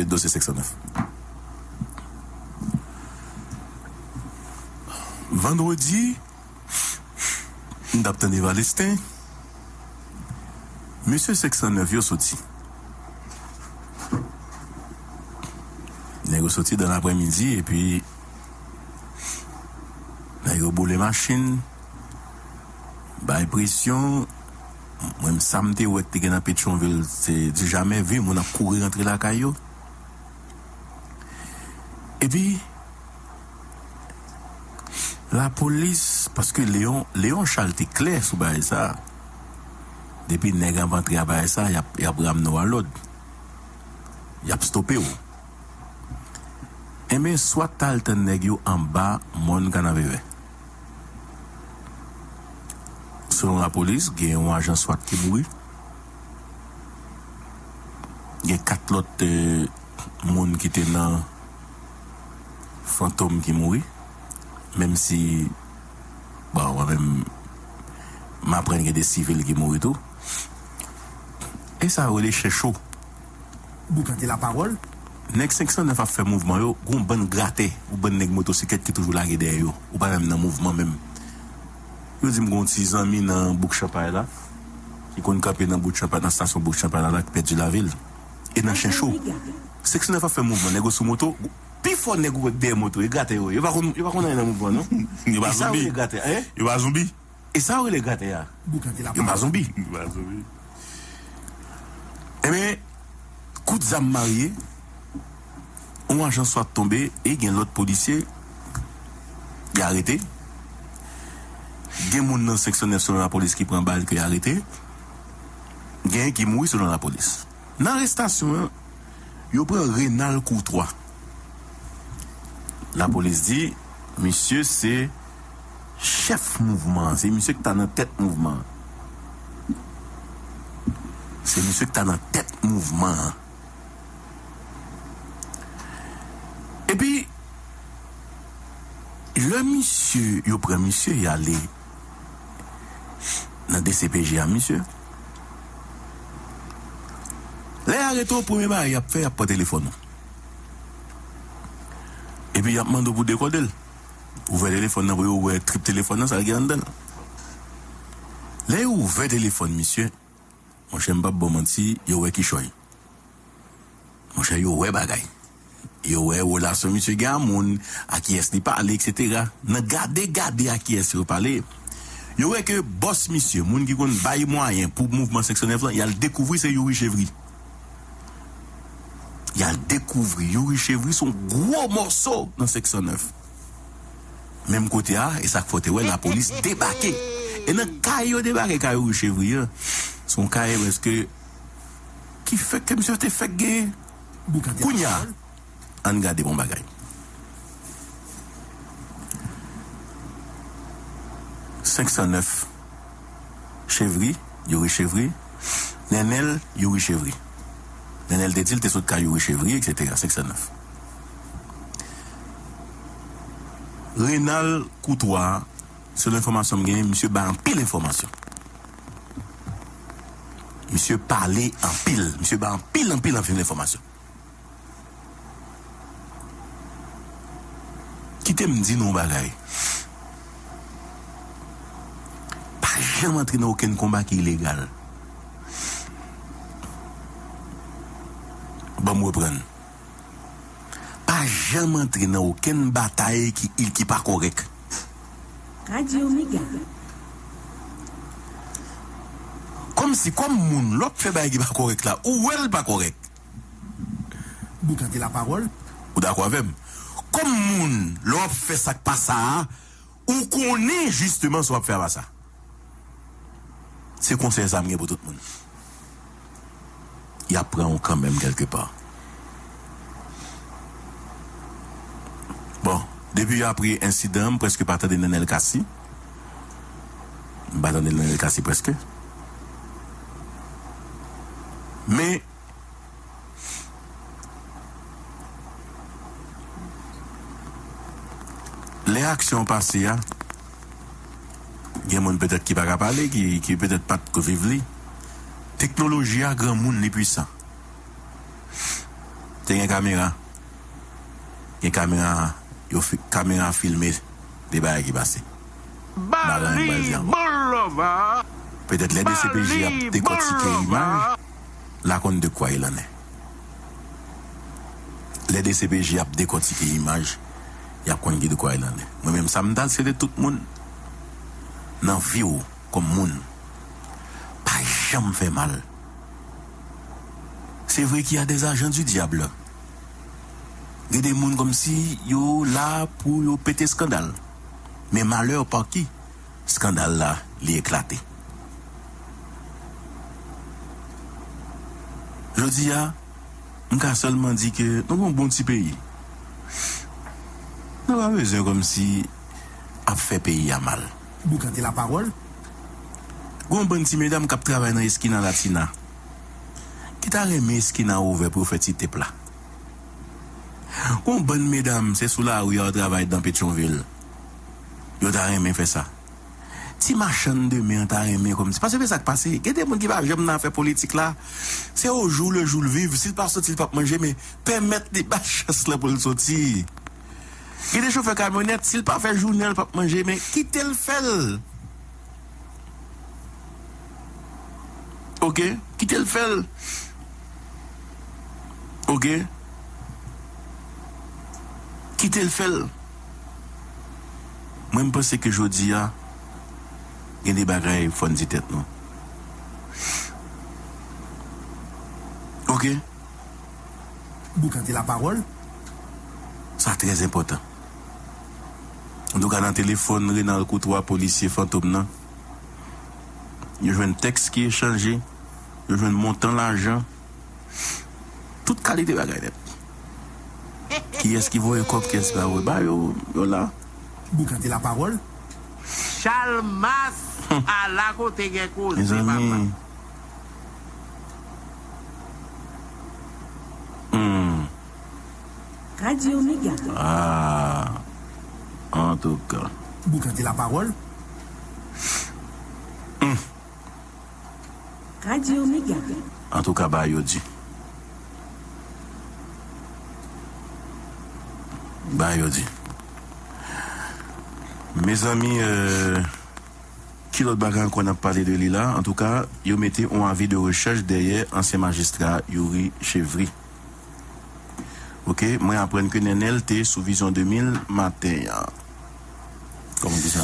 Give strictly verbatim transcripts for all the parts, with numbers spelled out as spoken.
dosye senk san nèf. Vandredi, m t ap tande Valesten. Mesye senk san nèf yo soti. Nèg yo soti dan lapremidi epi nèg yo boule machin, bay presyon. Mwen, sa m te wè k te gen nan Petyonvil, se di jamè vi moun ap kouri rantre lakay yo. Epi, lapolis, paske Leon, Leon Charles te klè sou bagay sa a. Depi nèg ap antre a bagay sa a, y ap, y ap ramne w alòd. Y ap stope w. Enben, swat t al tann nèg yo anba mòn Kanapevè. Selon lapolis, gen yon ajan swat ki mouri. Gen kat lòt, eh, moun ki te nan Fantom ki mouri. Menm si, bon, mwen menm, m aprann gen de sivil ki mouri tou. E sa yo rele chen cho. Boukante lapawòl. Nèg senk san nèf ap fè mouvman yo, gon bann gratè, ou bann nèg motosiklèt ki toujou lage dèyè yo. Ou pa menm nan mouvman menm. Yo di m gon ti zanmi nan bouk Chanpay la, ki konn kanpe nan bouk Chanpay, nan stasyon bouk Chanpay la, la ki pèdi lavi l. E nan chen cho. Senk san nèf ap fè mouvman, nèg yo sou moto, pi fò nèg ou wè k dèyè moto, e gratè yo ye. Yo pa konn, yo pa konn anyen nan mouvman, non. Yo pa zonbi. E sa yo rele gratè, hein? Yo pa zonbi. E sa yo rele gratè a? Yo pa zonbi. Yo pa zonbi. Enben, kout zam marye, yon ajan swat tonbe e gen lòt polisye ki arete. Gen moun nan senk san nèf selon lapolis ki pran bal ke arete. Gen ki mouri selon lapolis. Nan arestasyon an, yo pran Renald Courtois. Lapolis di, misye se chèf mouvman an, se misye ki ta nan tèt mouvman an. Se misye ki ta nan tèt mouvman an. Epi, lè misye, yo pran misye, y ale nan D C P J a misye. Lè y arete w, premye bagay y ap fè, y ap pran telefòn ou. Epi y ap mande w pou dekode l. Ouvè telefòn nan pou yo wè trip telefòn nan, sa l gen anndan l. Lè yo ouvè telefòn misye, monchè, m p ap ba w manti, yo wè kichòy. Monchè, yo wè bagay. Yo wè relasyon misye gen a moun, a kiyès li pale, etsetera. Nan gade, gade a kiyès yo pale, yo wè ke bòs misye, moun ki konn bay mwayen pou mouvman senk san nèf lan, y al dekouvri se Youri Chevry. Y al dekouvri Youri Chevry se yon gwo mòso nan senk san nèf. Menm kote a, e sa k fè w te wè lapolis debake. E nan kay yo debake, kay Youri Chevry an, se yon kay prèske ki fèk ke misye te fèk genyen. Kounye a, ann gade bon bagay. Senk san nèf, Chevry, Youri Chevry, Nènèl, Youri Chevry. Nènèl te di l te sot kay Youri Chevry, etsetera, senk san nèf. Renald Courtois, selon enfòmasyon m genyen, misye bay anpil enfòmasyon. Misye pale anpil, misye bay anpil, anpil, anpil enfòmasyon. Kite m di nou yon bagay. Pa janm antre nan okenn konba ki ilegal. Ban m reprann. Pa janm antre nan okenn batay ki, ki pa kòrèk. Radio Mega. Kòmsi, kòm moun, lè w ap fè bagay ki pa kòrèk la, ou wè l pa kòrèk. Boukante lapawòl. Ou dakò avè m? Kòm moun, lè w ap fè sa k pa sa a, ou konnen jisteman sa w ap fè a pa sa. Se konsèy sa m gen pou tout moun. Y ap pran w kanmenm kèlkepa. Bon, depi apre ensidan an, m prèske pa tande Nènèl Cassy. M pa tande Nènèl Cassy prèske. Men, lè aksyon an pase a, gen moun petèt ki pa ka pale, ki, ki petèt pa t ko viv li. Teknoloji a, granmoun, li pwisan. Te gen kamera. Gen kamera, yo fi, kamera filme de bagay ki pase. Bagay an bal di ankò. Petèt lè D C P J ap dekòtike imaj, l a konn de kwa il en est. Lè D C P J ap dekòtike imaj, y ap konn ki de kwa il en est. Mwen menm, sa m ta swete tout moun nan vi w kòm moun, pa janm fè mal. Se vre qu'il y a des agents du diable. Gen de moun kòmsi yo la pou yo pete eskandal. Men malè pa ki eskandal la, li eklate. Jodi a, m ka sèlman di ke nou gon bon ti peyi. Nou pa bezwen kòmsi ap fè peyi a mal. Boukante lapawòl. Gon bann ti medam k ap travay nan eskina latina ki ta renmen eskina ouvè pou yo fè ti tep la. Gon bann medam, se sou lari yo travay dan Petyonvil. Yo ta renmen fè sa. Ti machann demen an ta renmen kòmsi. Paske se sa k pase. Gen de moun ki pa janm nan afè politik la. Se au jour le jour l viv. Si l pa soti, l p ap manje, men pèmèt li bay chans lan pou l soti. Gen de chofè kamyonèt, si l pa fè jounen, l p ap manje, men kite l fè l. Oke? Kite l fè l. Oke? Kite l fè l. Mwen, m panse ke jodi a, gen de bagay fò n di tèt nou. Oke? Boukante lapawòl. Sa trè enpòtan. Antouka, nan telefòn Renald Courtois, polisye Fantom nan, yo jwenn tèks ki echanje, yo jwenn montan lajan, tout kalite bagay nèt. Kiyès ki voye kòb, kiyès ki pa voye? Ba yo, yo la. Boukante lapawòl. Chalmas, ala kote gen koze, papa. Mezanmi. Hmm. Radyo Mega. Ah, antouka. Boukante lapawòl. Hmm. Radyo Mega. Antouka, ba yo di. Ba yo di. Mezanmi, euh, ki lòt bagay ankò n ap pale de li la? Antouka, yo mete yon avi de rechèch dèyè ansyen majistra Youri Chevry. Oke, mwen aprann ke Nènèl te sou Vizyon de mil maten an. Kòman di sa?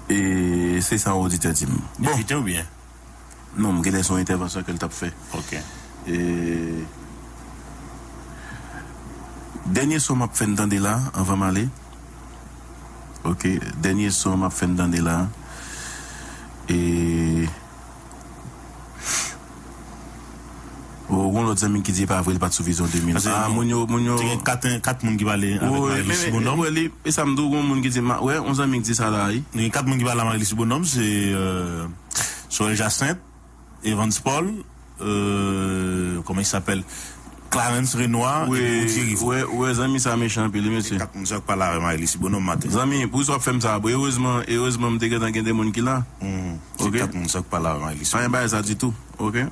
E se sa oditè di m. Bon. Envite oubyen? Non, m genlè se yon entèvansyon ke l t ap fè. Oke. E dènye son m ap fè n tande la, anvan m ale. Oke, dènye son m ap fè n tande la. E Oh, gon lòt zanmi ki di e pa vre, li pa t sou Vizyon de mil. Paske ah, moun yo, moun yo. Te gen kat, kat moun ki pale avèk Marie-Lucie Bonhomme. Wi, e sa m di w, gon moun ki di, ma, wè, yon zanmi ki di sa la, wi. Gen kat moun ki pale a Marie-Lucie Bonhomme, se, euh, Sorel Jacinthe, Evans Paul, euh, comment il s'appelle? Clarens Renois, epi Routier Rivaux. Wè, wè, zanmi sa mechan anpil, wi, mesye. Kat moun sa k pale avèk Marie-Lucie Bonhomme maten. Zanmi, poukisa w ap fè m sa? Bon, erezman, erezman, m te gentan gen de moun ki la. Hmm. Se kat moun sa k pale avèk Marie-Lucie. Pa gen bagay sa ditou, oke?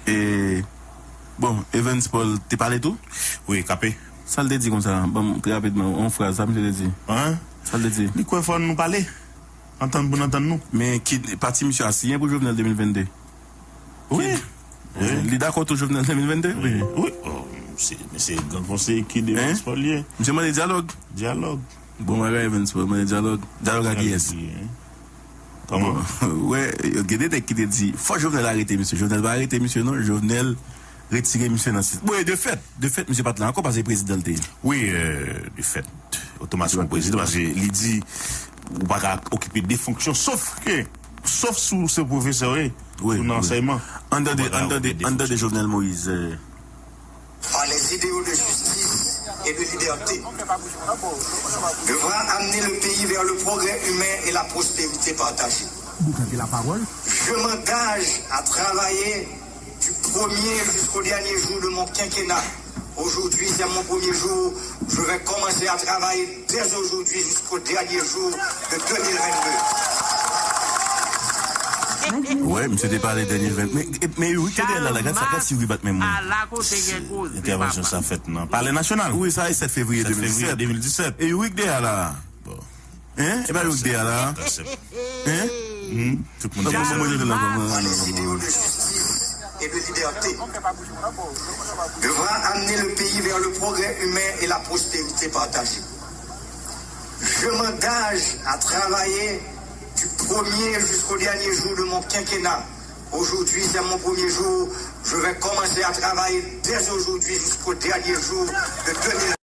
E, bon, Evans Paul te pale tou? Wi, kanpe. Sa l te di konsa? Ban m trè rapidman, yon fraz, sa misye te di? Hein? Sa l te di? Li kwè fò nou pale. Antann pou n antann nou. Men ki pati misye a siyen pou Jovenel de mil vennde? Wi. Ki, wi. Li dakò tou Jovenel de mil vennde? Wi. Wi. Oh, se, men se gran konseye ki de Evans Paul ye. Misye mande dyalòg? Dyalòg. Bon bagay, Evans Paul, mande dyalòg. Dyalòg ak kiyès? Dyalòg, wi. Kòman? Bon, wè, gen de nèg ki te di, fò Jovenel arete misye. Jovenel pa arete misye, non. Jovenel retire misye nan sis. Bon, e de fèt, de fèt, misye pa t la ankò, paske prezidan l te ye. Wi, euh, de fèt, otomatikman prezidan, paske li di, ou pa ka okipe de fonksyon, sof ke, sof si w se pwofesè, wi, wi, ou nan ansèyman. Anndan de, anndan de, anndan de Jovenel Moïse, euh, par les idéaux de justice et de liberté, devra amener le pays vers le progrès humain et la prospérité partagée. Boukante lapawòl. Je m'engage à travailler du premier jusqu'au dernier jour de mon quinquennat. Aujourd'hui, c'est mon premier jour. Je vais commencer à travailler dès aujourd'hui jusqu'au dernier jour de deux mille vingt-deux. Wè, misye te pale dènye ven. Men, men Youri ki te dèyè la, la, gad sa, gad si Youri bat menm mwen. Ala kote gen koze. Entèvansyon sa fèt nan Palè Nasyonal. Wi, sa e sèt fevriye de mil disèt. De mil disèt. E Youri ki te dèyè la. Bon. Hein? E pa Youri ki te dèyè la. Hein? Tout moun te. Dans une idée de justice et de liberté, devra amener le pays vers le progrès humain et la prospérité partagée. Je m'engage à travailler du premier jusqu'au dernier jour de mon quinquennat. Aujourd'hui, c'est mon premier jour. Je vais commencer à travailler dès aujourd'hui jusqu'au dernier jour de deux mille.